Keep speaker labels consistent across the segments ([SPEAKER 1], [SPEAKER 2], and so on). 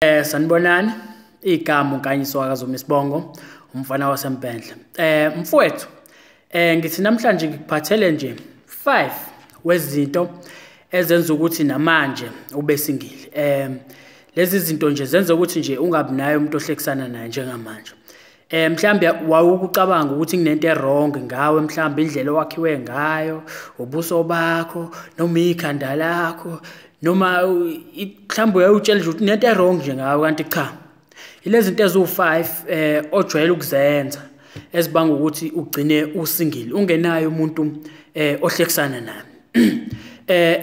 [SPEAKER 1] Sanibonani, igama uNkanyiso wakaZuma isibongo, umfana waseMpendle. Mfowethu, ngithi namhlanje ngikuphathele nje 5 wezinto ezenza ukuthi namanje ube single. Lezi zinto nje zenza ukuthi nje ungabi naye umuntu ohlekisana naye njengamanje. Mhlambe wawukucabanga ukuthi kunento e-wrong ngawe, mhlambe indlela owakhiwe ngayo, ubuso bakho, noma ikhanda lakho, noma mhlambe uyayutshela nje ukuthi kunento e-wrong nje ngawe, kanti cha. Ilezi zinto eziwu-5 ojwayele ukuzenza ezibanga ukuthi ugcine usingile, ungenayo umuntu ohlekisana naye.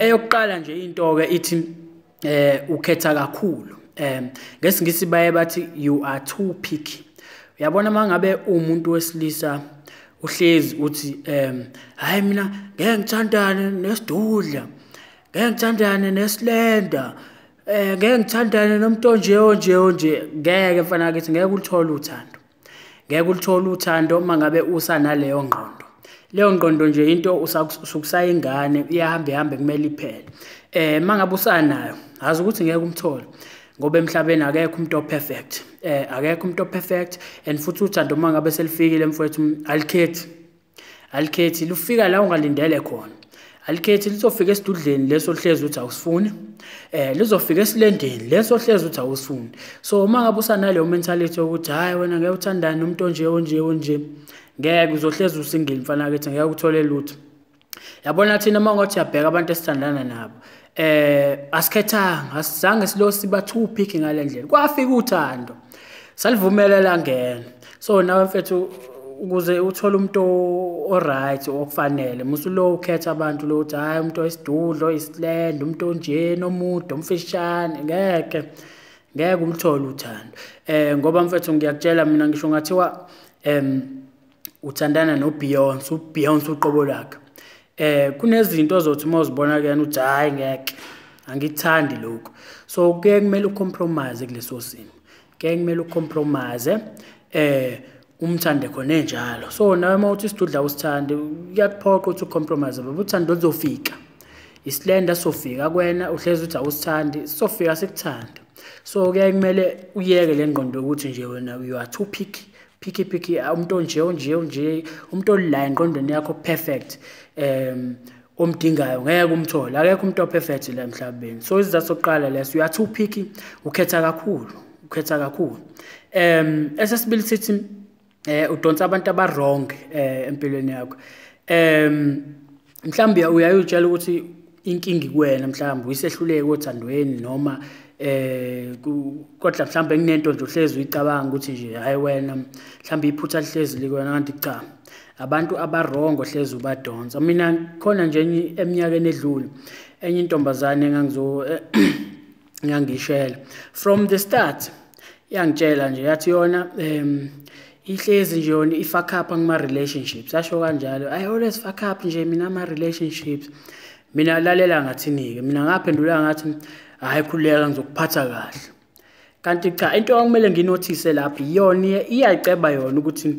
[SPEAKER 1] Eyokuqala nje into ke ithi ukhetha kakhulu. NgesiNgisi baye bathi you are too picky. Uyabona mangabe umuntu wesilisa uhlezi uthi hayi mina ngeke ngithandane nesidudla, ngeke ngithandane nesilenda, ngeke ngithandane nomuntu onje onje onje, ngeke mfana kithi, ngeke ulithole uthando. Ngeke ulithole uthando mangabe usanaleyo ngqondo. Leyo ngqondo nje into usukusayingane, iyahamba ihambe kumele iphele. Mangabe usanayo, azi ukuthi ngeke umthole. Ngoba emhlabeni akekho umuntu operfect. Akekho umuntu operfect, and futhi uthando mangabe selifikile mfowethu alikhethi. Alikhethi, lufika la ungalindele khona. Alikhethi, lizofika esidudleni leso hlezi uthi awusifuni. Lizofika esilendeni leso hlezi uthi awusifuni. So mangabe usanaleyo mentality yokuthi hayi wena ngeke uthandane nomuntu onje onje onje, ngeke uzohlezi usingile mfana kithi, ngeke uthole lutho. Yabona thina mangathi uyabheka abantu esithandana nabo, asikhethanga, asizange silo siba too picky ngale ndlela. Kwafika uthando, salivumela langena. So nawe mfethu ukuze uthole umuntu o-right okufanele, musu lo ukhetha abantu lo uthi hayi umuntu oyisidudlo, oyisilenda, umuntu onjena, omude, omfishane, ngeke ngeke umthole uthando. Ngoba mfethu ngiyakutshela mina, ngisho ngathiwa uthandana noBeyonce, uBeyonce uqobo lwakhe, kunezinto ozothi uma uzibona kuyena uthi hayi ngeke, angikuthandi lokhu. So kuye kumele ucompromise kuleso simo, kuye kumele ucompromise, umthande khona enjalo. So nawe uma uthi isidudla usithande, kuyakuphoqa ukuthi ucompromise, ngoba uthando luzofika. Isilenda sofika kuwena, uhlezi uthi awusithandi, sofika sikuthande. So kuye kumele uyeke le ngqondo yokuthi nje wena you are too picky, picky picky, umuntu onje onje onje, umuntu olila engqondweni yakho perfect, omdingayo ngeke umthole, akekho umuntu operfect la emhlabeni. So isizathu sokuqala leso, you are too picky, ukhetha kakhulu, ukhetha kakhulu. Esesibili sithi udonsa abantu aba wrong empilweni yakho. Mhlawumbe uyayutshela ukuthi inkinga kuwena, mhlawumbe uyisehluleki othandweni, noma kodwa mhlawumbe kunento nje uhlezi uyicabanga ukuthi nje hayi wena mhlawumbe iphutha lihlezi likwena, kanti cha, abantu aba wrong ohlezi ubadonsa. Mina khona nje eminyakeni edlule enye intombazane engangishela from the start yangitshela nje yathi yona ihlezi nje yona i-fuck up kuma relationships, asho kanjalo, I always fuck up nje mina ama relationships. Mina lalela ngathini ke, mina ngaphendula ngathi hayi khuleka ngizokuphatha kahle. Kanti cha, into okumele nginothise lapha iyona iyaceba yona ukuthi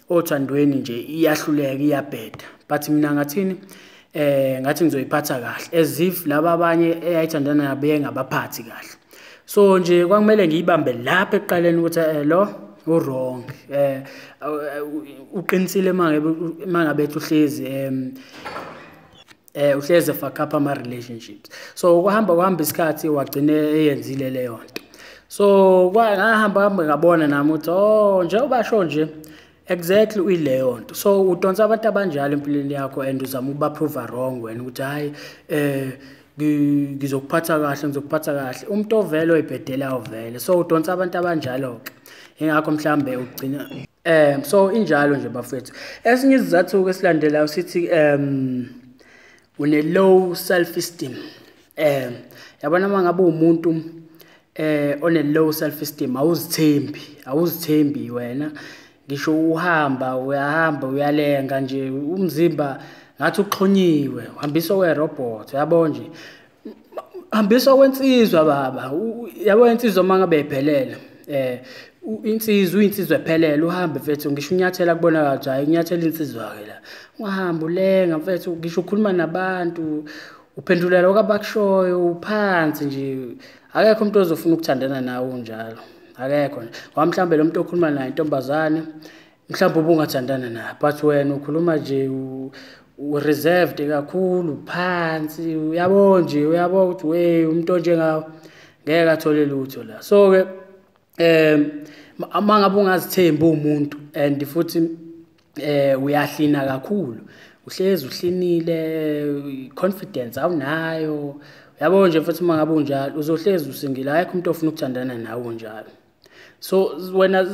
[SPEAKER 1] othandweni nje iyahluleka, iyabheda, but mina ngathini, ngathi ngizoyiphatha kahle as if laba abanye eyayithandana nabo engabaphathi kahle. So nje kwakumele ngiyibambe lapha ekuqaleni ukuthi lo u-wrong, uqinisile mangabe ethi uhlezi uhleze fuck up ama relationships. So kuhamba kuhamba isikhathi wagcine eyenzile leyo nto. So ngahamba hamba ngabona nami ukuthi oh njengoba sho nje exactly uyileyo nto. So udonsa abantu abanjalo empilweni yakho and uzama ukuba prove wrong wena ukuthi hayi ngizokuphatha kahle, ngizokuphatha kahle, umuntu ovele oyibhedelayo vele. So udonsa abantu abanjalo ke, ingakho mhlambe ugcina so injalo nje bafethu. Esinye isizathu ke esilandelayo sithi une low self esteem. Yabona mangabe umuntu one low self esteem, awuzithembi, awuzithembi wena, ngisho uhamba uyahamba uyalenga nje, umzimba ngathi uxhonyiwe, uhambiswa kwerobot, yabo nje, hambiswa kwensizwa baba, yabo insizwa mangabe iphelele, insizwa uyinsizwa ephelele, uhambe mfethu ngisho unyathela kubonakala ukuthi hayi unyathela insizwa ke la, ungahamba ulenga mfethu, ngisho ukhuluma nabantu uphendula lokho abakushoyo, uphansi nje, Akekho umuntu ozofuna ukuthandana nawe unjalo, akekho nje. Ngoba mhlawumbe lo muntu okhuluma naye intombazane, mhlawumbe ubungathandana naye, but wena ukhuluma nje u-reserved kakhulu, phansi, uyabo nje, uyabo ukuthi we umuntu onjengawe ngeke athole lutho la. So-ke uma ngabe ungazithembi uwumuntu and futhi uyahlina kakhulu, uhlezi uhlinile, confidence awunayo, uyabo nje futhi uma ngabe unjalo uzohlezi usingile, akekho umuntu ofuna ukuthandana nawe unjalo. So wena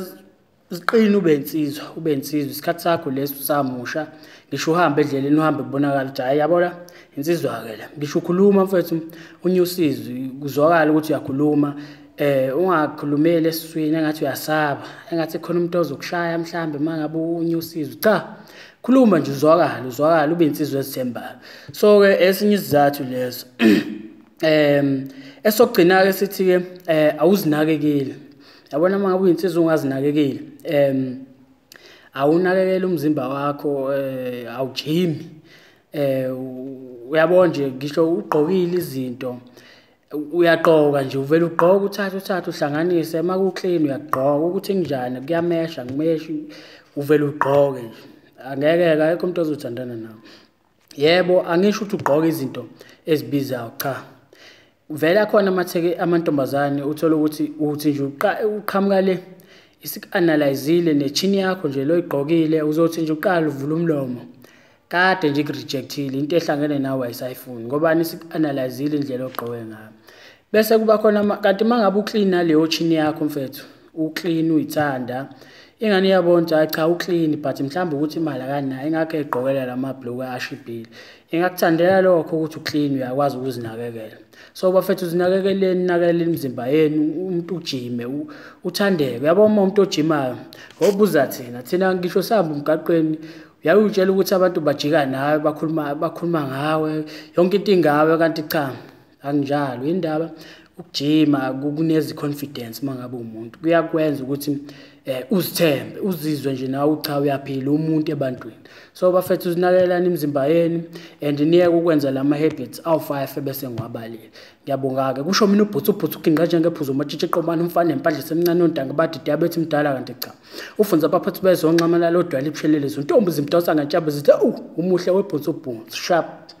[SPEAKER 1] ziqine ube insizwa, ube insizwa, isikhathi sakho leso usamusha, ngisho uhambe endleleni uhambe kubonakala ukuthi hhayi yabona insizwa-ke la. Ngisho ukhuluma mfethu unyuse izwi, kuzwakale ukuthi uyakhuluma, ungakhulumeli esiswini engathi uyasaba, engathi khona umuntu ozokushaya mhlambe uma ngabe unyuse izwi. Cha, khuluma nje uzwakale, uzwakale ube insizwa ezithembayo. So-ke esinye isizathu leso. Esokugcina-ke sithi-ke awuzinakekeli. Yabona uma ngabe uyinsizwa ungazinakekeli, awunakekeli umzimba wakho, awujimi, uyabo nje ngisho ugqokile izinto, uyagqoka nje, uvele ugqoke uthathe uthathe uhlanganise, uma ku-clean uyagqoka, ukuthi kunjani kuyamesha akumeshi, uvele ugqoke nje. Angeke-ke, akekho umuntu ozothandana nawe. Yebo, angisho ukuthi ugqoke izinto ezibizayo, cha. Vele akhona amatheke amantombazane uthole ukuthi uthi nje uqhamuka le isiku-analyze-ile nechini yakho nje lo oyigqokile, uzothi nje uqala uvula umlomo kade nje iku-reject-ile, into ehlangene nawe ayisayifuni ngobani isiku-analyze-ile indlela ogqoke ngayo. Bese kuba khona kanti uma ngabe uclean naleyo chini yakho mfethu, uclean uyithanda, ingane iyabona ukuthi hayi cha uclean, but mhlawumbe ukuthi imali akanayo, ingakho eyigqokela lamabhulukwe ashibhile. Ingakuthandela lokho ukuthi uclean uyakwazi ukuzinakekela. So bafethu zinakekeleni, nakekeleni imizimba yenu, umuntu ujime, uthandeke. Uyabo uma umuntu ojimayo, ngobuza thina, thina ngisho sihamba emgaqweni, uyayutshela ukuthi abantu bajika nawe, bakhuluma ngawe, yonke into ingawe, kanti cha, akunjalo. Indaba ukujima kukunezi confidence uma ngabe uwumuntu, kuyakwenza ukuthi uzithembe, uzizwe nje nawe cha uyaphila umuntu ebantwini. So bafethu zinakekelani imizimba yenu and niyeke ukwenza lama habits awu-5 ebese ngiwabalile. Ngiyabonga-ke, kusho mina ubhutsu ubhutsu uginqa njengephuzu umatshitshi eqomane umfana nempandla esemncane ontanga badide abethi mdala kanti cha. Ufunza abaphathi bezonxamala lodwa libushelelezi untombi zimdonsa ngentshaba zithi awu umuhle webhutsu ubhutsu sharp.